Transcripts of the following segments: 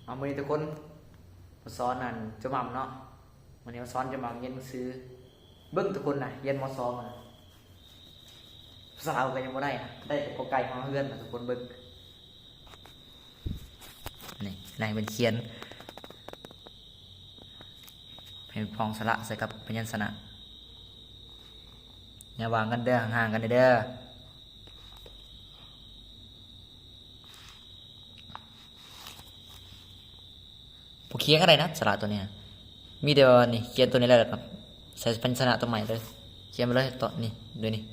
ເອົາ ມື້ນີ້ທຸກຄົນມາສອນອັນເຈົ້າໝ່ຳເນາະ. ມື້ນີ້ມາສອນເຈົ້າໝ່ຳຮຽນໜັງສື. ເບິ່ງທຸກຄົນນະ ຮຽນ ມ.ສອງ ນະ ພາສາລາວກໍຍັງບໍ່ໄດ້ນະ ໄດ້ແຕ່ກໍໄກ່ຮໍເຮືອນນະ ທຸກຄົນເບິ່ງ. ນີ້ ໃນເພິ່ນຂຽນ ໃຫ້ພ້ອງສະຫຼະໃສ່ກັບພະຍັນຊະນະ. ຢ່າຫວ່າງກັນເດີ ຫ່າງໆກັນແດ່ເດີ. ບໍ່ຂຽນກໍໄດ້ນະ ສະຫຼະຕົວນີ້ນະ. ມີແຕ່ວ່ານີ້ ຂຽນຕົວນີ້ແລ້ວ ແລ້ວກໍໃສ່ພະຍັນຊະນະຕົວໃໝ່ເລີຍ. ຂຽນໄປເລີຍ ຕົວນີ້ ໂດຍນີ້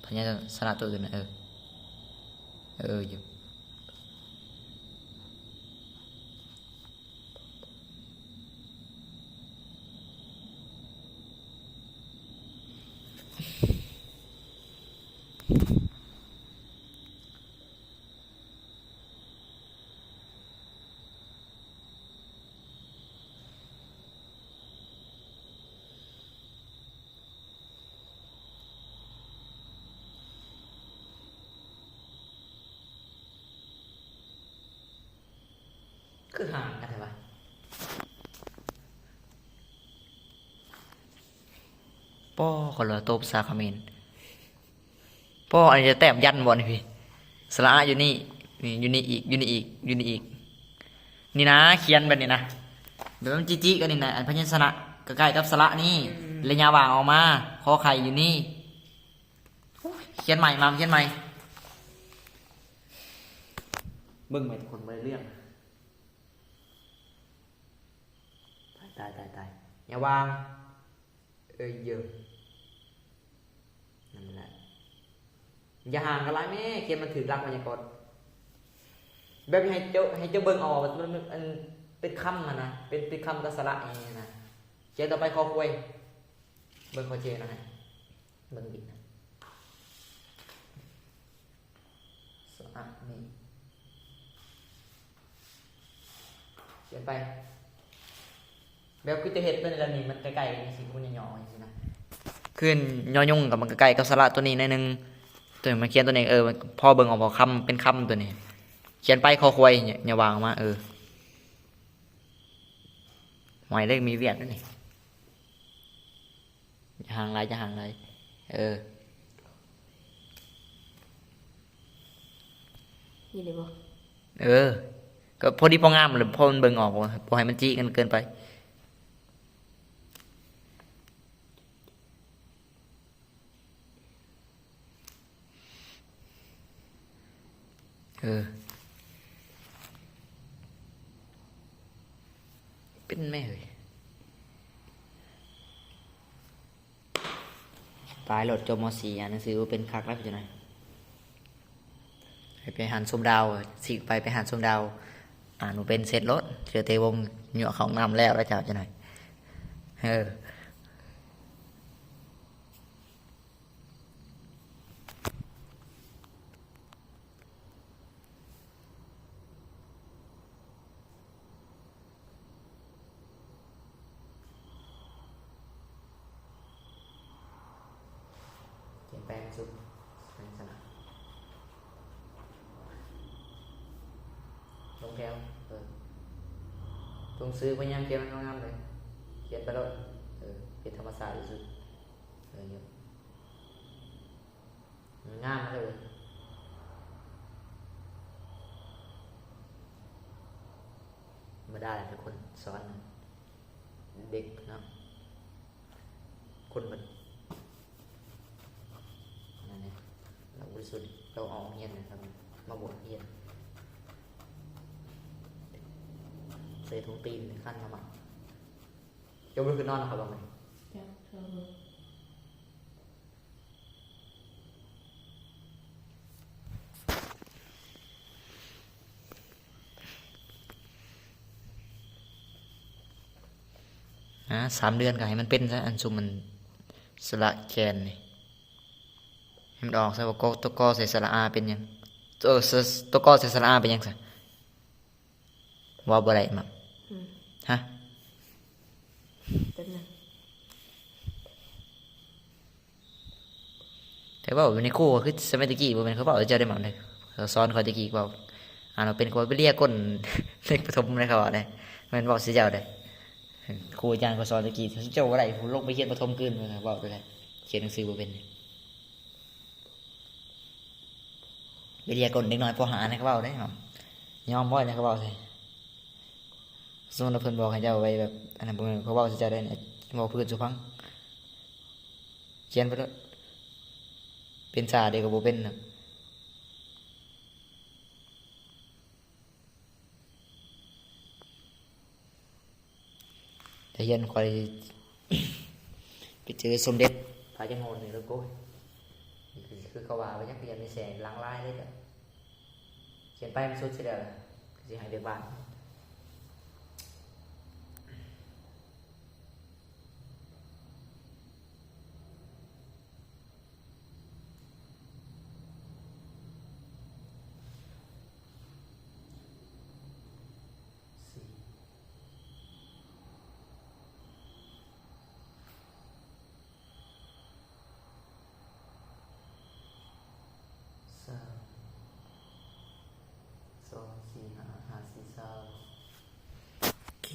ພະຍັນຊະນະຕົວອື່ນນະ. ເອີ ເອີ ຢູ່. ຄືຫ່າງກັນແທ້ວະ? ປໍ ຂ້ອຍລະໂຕພາສາຂະເໝນ. ປໍ ອັນນີ້ຈະແຕ້ມຢັນບໍ່ນີ້ພີ້? ສະຫຼະອະຢູ່ນີ້ ນີ້ຢູ່ນີ້ອີກ ຢູ່ນີ້ອີກ ຢູ່ນີ້ອີກ. ນີ້ນະ ຂຽນແບບນີ້ນະ ແບບມັນຈິໆກັນນີ້ນະ. ອັນພະຍັນຊະນະໃກ້ໆກັບສະຫຼະນີ້ ອືມ ແລະ ຍາວາງອອກມາ. ຂໍໄຂ່ຢູ່ນີ້. ໂອ້ຍ ຂຽນໃໝ່ ມາຂຽນໃໝ່. ເບິ່ງແມ່ນຄົນບໍ່ໄດ້ເລື່ອງ. ຕາຍ ຕາຍ ຕາຍ ຕາຍ. ຢ່າວາງ. ເອີ ເຢີ ນັ້ນແຫຼະ. ຢ່າຫ່າງກັນຫຼາຍແມ້ ຂຽນມັນຖືກຫຼັກໄວຍາກອນ. ແບບໃຫ້ເຈົ້າ ໃຫ້ເຈົ້າເບິ່ງອອກວ່າມັນ ມັນ ອັນ ເປັນຄຳຫັ້ນນະ ເປັນ ເປັນຄຳກັບສະຫຼະອີ່ຫຍັງຫັ້ນນະ. ຂຽນຕໍ່ໄປ ຄອຄວາຍ. ເບິ່ງ ຂໍເຈນະ ໃຫ້ເບິ່ງອີກນະ. ສະອະນີ້ ຂຽນໄປ ແບບຄືຈະເຮັດຕົວນີ້ລະນີ້ ມັນໃກ້ໆກັນຈັ່ງຊີ້ ມັນຫຍໍ້ໆຈັ່ງຊີ້ນະ. ຄືຍໍຍົງກັບມັນໃກ້ໆກັບສະຫຼະຕົວນີ້ໜ້ອຍໜຶ່ງ. ຕົວນີ້ມາຂຽນຕົວນີ້ ເອີ ພໍເບິ່ງອອກບໍ່ ຄຳ ເປັນຄຳຕົວນີ້. ຂຽນໄປ ຄອຄວາຍ ຢ່າ ຢ່າວາງອອກມາ. ເອີ ຫວາຍເລີຍ ມີວຽກເດ້ນີ້. ຢ່າຫ່າງຫຼາຍ ຢ່າຫ່າງຫຼາຍ. ເອີ ນີ້ໄດ້ບໍ່? ເອີ ກໍພໍດີພໍງາມແຫຼະ ພໍມັນເບິ່ງອອກ ບໍ່ໃຫ້ມັນຈິກັນເກີນໄປ. ເອີ ເປັນແມ່ເອີຍ. ຕາຍໂລດ ຈົບ ມ.ສີ່ ອ່ານໜັງສືບໍ່ເປັນ ຄັກແລ້ວເປັນຈັ່ງໃດ. ໃຫ້ໄປຫັນຊົມດາວ ຊິໄປ ໄປຫັນຊົມດາວ ອ່ານບໍ່ເປັນ ເສັດໂລດ. ເຈີແຕ່ວົງຍົວະເຂົ້າຫ້ອງນ້ຳແລ້ວ ແລ້ວເຈົ້າຈັ່ງໃດ. ເອີ. ຂຽນແປງສຸດ ແປງຊະນະ ລົງແຖວ ເອີ ຕົວໜັງສືພະຍາຍາມຂຽນໃຫ້ງາມໆເລີຍ ຂຽນໄປໂລດ ເອີ ເປັນທຳມະຊາດທີ່ສຸດ ເອີ ງາມເລີຍ. ທຳມະດາແຫຼະ ທຸກຄົນສອນເດັກເນາະ ຄົນມັນນັ້ນແຫຼະ ລາວບໍລິສຸດ ລາວອອກໂຮງຮຽນນະ ມາບວດຮຽນ ໃສ່ຖົງຕີນຄັນມາໝັກ. ເຈົ້າບໍ່ໄດ້ຂຶ້ນນອນນຳຂ້ອຍບໍ່ມື້ນີ້? ອາ ສາມເດືອນກໍໃຫ້ມັນເປັນຊະ ອັນຊຸມມັນສະຫຼະແກນນີ້ ໃຫ້ມັນອອກຊະ ວ່າກໍ ຕົວກໍໃສ່ສະຫຼະອາເປັນຫຍັງ? ຕົວ ຕົວກໍໃສ່ສະຫຼະອາເປັນຫຍັງຊະ? ເວົ້າບໍ່ໄດ້ມະ ອືມ ຮະ? ແປັບໜຶ່ງ ແຕ່ເວົ້າຢູ່ໃນຄູກໍຄືສະໄໝແຕ່ກີ້ ບໍ່ແມ່ນເຂົາເວົ້າເຈົ້າໄດ້ໝັກເດ້ ເຂົາສອນຂ້ອຍແຕ່ກີ້ເວົ້າ ອ່ານວ່າເປັນ ກໍໄປເລຍກົ້ນເດັກປະຖົມໃນເຂົາເວົ້າເດ້ ແມ່ນເວົ້າໃສ່ເຈົ້າເດ້. ຄູອາຈານເຂົາສອນແຕ່ກີ້ ເຈົ້າບໍ່ໄດ້ ລົງໄປຮຽນປະຖົມຄືນ ເວົ້າໄປເລີຍ ຂຽນໜັງສືບໍ່ເປັນ. ໄປເລຍກົ້ນເດັກນ້ອຍ ປໍຫ້າ ໃຫ້ເຂົາເວົ້າເດ້ ຍອມບໍ່ໃຫ້ເຂົາເວົ້າໃສ່. ສົມມຸດວ່າເພິ່ນບອກໃຫ້ເຈົ້າໄປແບບ ອັນນັ້ນບໍ່ແມ່ນເຂົາເວົ້າໃສ່ເຈົ້າໄດ້ ເວົ້າພື້ນສູ່ຟັງ ຂຽນໄປໂລດ ເປັນຊາເດກໍບໍ່ເປັນນະ. ໄດ້ຮຽນ ຂ້ອຍໄປເຈີສົມເດັດພະຍາໂຫດນີ້ ໂອ້ໂຫ ຄື ຄືເຂົາວ່າ ວ່າຢາກຮຽນໃນແສງຫຼັງລາຍເລີຍ ກໍຂຽນໄປໃຫ້ມັນສຸດຊິແລ້ວ ກໍຊິໃຫ້ວຽກບ້ານ. ສາມ ສອງ ສີ່ ຫ້າ ຫ້າ ສີ່ ຊາວ ໂອເຄ.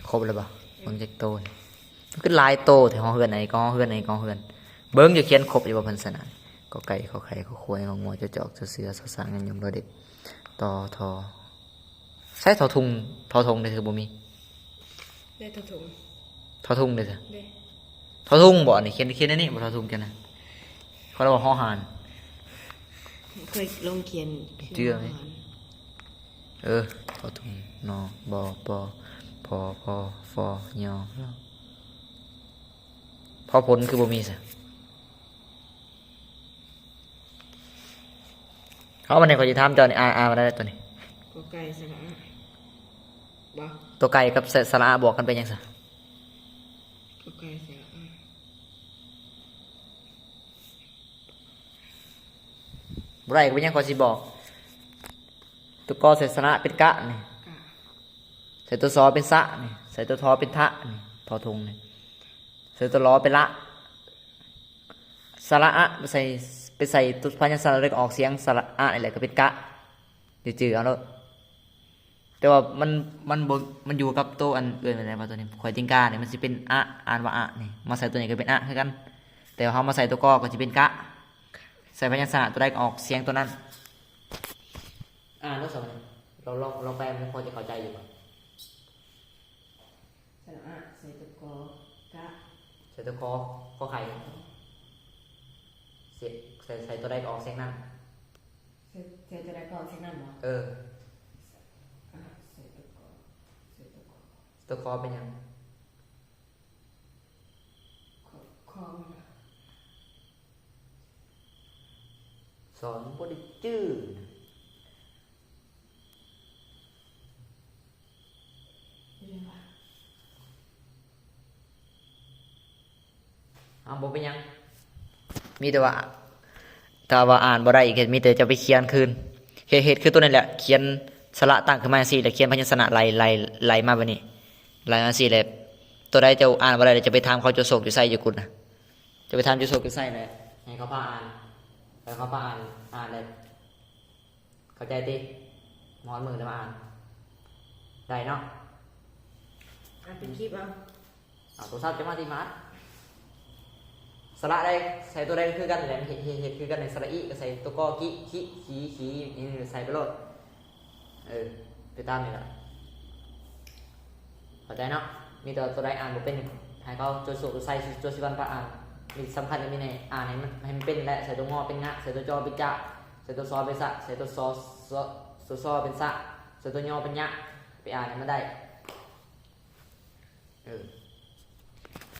ຄົບແລ້ວບໍ່? ເບິ່ງຈັກໂຕນີ້ ມັນຄືຫຼາຍໂຕແທ້. ຫໍເຮືອນ ອັນນີ້ກໍຫໍເຮືອນ ອັນນີ້ກໍຫໍເຮືອນ. ເບິ່ງ ຈະຂຽນຄົບຢູ່ບໍ່ ພັນຊະນະ? ກໍໄກ່ ຂໍໄຂ່ ຂໍຄວາຍ ງໍງົວ ຈະຈອກ ຈະເສືອ ຊໍຊ້າງ ຍະຍົງ ດອເດັກ ຕໍ ທໍ ໃຊ້ທໍທຸງ ທໍທົງເດ້ ຄືບໍ່ມີ ໄດ້ທໍທຸງ ທໍທຸງເດ້ຊະ ເດ້ ທໍທຸງບໍ່? ອັນນີ້ຂຽນ ຂຽນອັນນີ້ບໍ່? ທໍທຸງຈັ່ງໃດ? ເຂົາເອີ້ນວ່າ ຫໍຫານ ເຄີຍລອງຂຽນ ເຈື່ອ ເອີ ທໍທຸງ ນໍ ບໍ ປໍ ພໍ ພໍ ຟໍ ລໍ ພໍຜົນ ຄືບໍ່ມີຊະ? ເອົາ ບັດນີ້ຂ້ອຍຊິຖາມເຈົ້ານີ້ ອ່ານ ອ່ານວ່າໄດ້ຕົວນີ້ ກໍໄກ່ ສະຫຼະອະ ບໍ່? ຕົວໄກ່ກັບ ສະ ສະຫຼະອະ ບວກກັນເປັນຫຍັງຊະ? ກໍໄກ່ ສະຫຼະອະ ບໍ່ໄດ້ກໍເປັນຫຍັງ ຂ້ອຍຊິບອກ ຕົວກໍໃສ່ສະຫຼະເປັນກະນີ້ ກະ ໃສ່ຕົວຊໍເປັນສະນີ້ ໃສ່ຕົວທໍເປັນທະນີ້ ທໍທຸງນີ້ ໃສ່ຕົວລໍເປັນລະ ສະຫຼະອະ ໄປໃສ່ ໄປໃສ່ຕົວພະຍັນຊະນະ ແລ້ວກໍອອກສຽງສະຫຼະອະນີ້ແຫຼະ ກໍເປັນກະ ຈື່ເອົາໂລດ. ແຕ່ວ່າມັນ ມັນບໍ່ ມັນຢູ່ກັບໂຕ ອັນ ເອີ້ນວ່າໃດວະ ໂຕນີ້ ຂ້ອຍຕີງການີ້ ມັນຊິເປັນອະ ອ່ານວ່າອະນີ້ ມາໃສ່ໂຕນີ້ກໍເປັນອະຄືກັນ ແຕ່ວ່າເຮົາມາໃສ່ໂຕກໍ ກໍຊິເປັນກະ ໃສ່ພະຍັນຊະນະໂຕໃດກໍອອກສຽງໂຕນັ້ນ. ອ່ານແລ້ວຊະ ລອງ ລອງ ລອງແປ ມັນພໍຈະເຂົ້າໃຈຢູ່ບໍ່? ສະຫຼະອະ ໃສ່ຕົວກໍ ກະ ໃສ່ຕົວກໍ ກໍໄຂ່ ໃສ່ ໃສ່ ໃສ່ຕົວໃດກໍອອກສຽງນັ້ນ ໃສ່ ໃສ່ຕົວໃດກໍອອກສຽງນັ້ນບໍ່? ເອີ ອະ ໃສ່ຕົວກໍ ໃສ່ຕົວກໍ ຕົວກໍເປັນຫຍັງ? ຂອ ຂອ ສອນບໍ່ໄດ້ຈື່. ເອົາ ບໍ່ເປັນຫຍັງ ມີແຕ່ວ່າ ຖ້າວ່າອ່ານບໍ່ໄດ້ອີກ ມີແຕ່ຈະໄປຂຽນຄືນ ເຮັດ ເຮັດຄືຕົວນີ້ແຫຼະ ຂຽນສະຫຼະຕັ້ງຂຶ້ນມາຈັ່ງຊີ້ ແລ້ວຂຽນພະຍັນຊະນະໄລ່ ໄລ່ ໄລ່ມາແບບນີ້ ໄລ່ມາຈັ່ງຊີ້ແຫຼະ. ຕົວໃດເຈົ້າອ່ານບໍ່ໄດ້ ແລ້ວຈະໄປຖາມເຂົາ ເຈົ້າໂຊກຢູ່ໃສ ຢູ່ກຸດນະ ຈະໄປຖາມເຈົ້າໂຊກຢູ່ໃສແຫຼະ ໃຫ້ເຂົາພາອ່ານ ໃຫ້ເຂົາພາອ່ານ ອ່ານແລ້ວ ເຂົ້າໃຈຕິ? ຮອດມື້ແລ້ວມາອ່ານ ໄດ້ເນາະ ອ່ານເປັນຄລິບເອົາ ເອົາໂທລະສັບຈະມາຕິມາດ ສະຫຼະໃດໃສ່ຕົວໃດຄືກັນແຫຼະ ເຮັດ ເຮັດ ເຮັດຄືກັນ ສະຫຼະອີກໍໃສ່ຕົວກໍ ກິ ຄິ ຄີ ຄີ ນີ້ໃສ່ໄປໂລດ ເອີ ໄປຕາມນີ້ລະ. ເຂົ້າໃຈເນາະ ມີແຕ່ຕົວໃດອ່ານບໍ່ເປັນ ໃຫ້ເຂົາໂຈໂຊໂຕໄຊ ໂຈຊິວັນພາອ່ານ ມີສຳຄັນກໍມີໃນ ອ່ານໃຫ້ມັນ ໃຫ້ມັນເປັນແຫຼະ ໃສ່ຕົວງໍເປັນງະ ໃສ່ຕົວຈໍເປັນຈະ ໃສ່ຕົວຊໍເປັນສະ ໃສ່ຕົວຊໍ ຊໍ ຕົວຊໍເປັນສະ ໃສ່ຕົວຍໍເປັນຍະ ໄປອ່ານໃຫ້ມັນໄດ້ ເອີ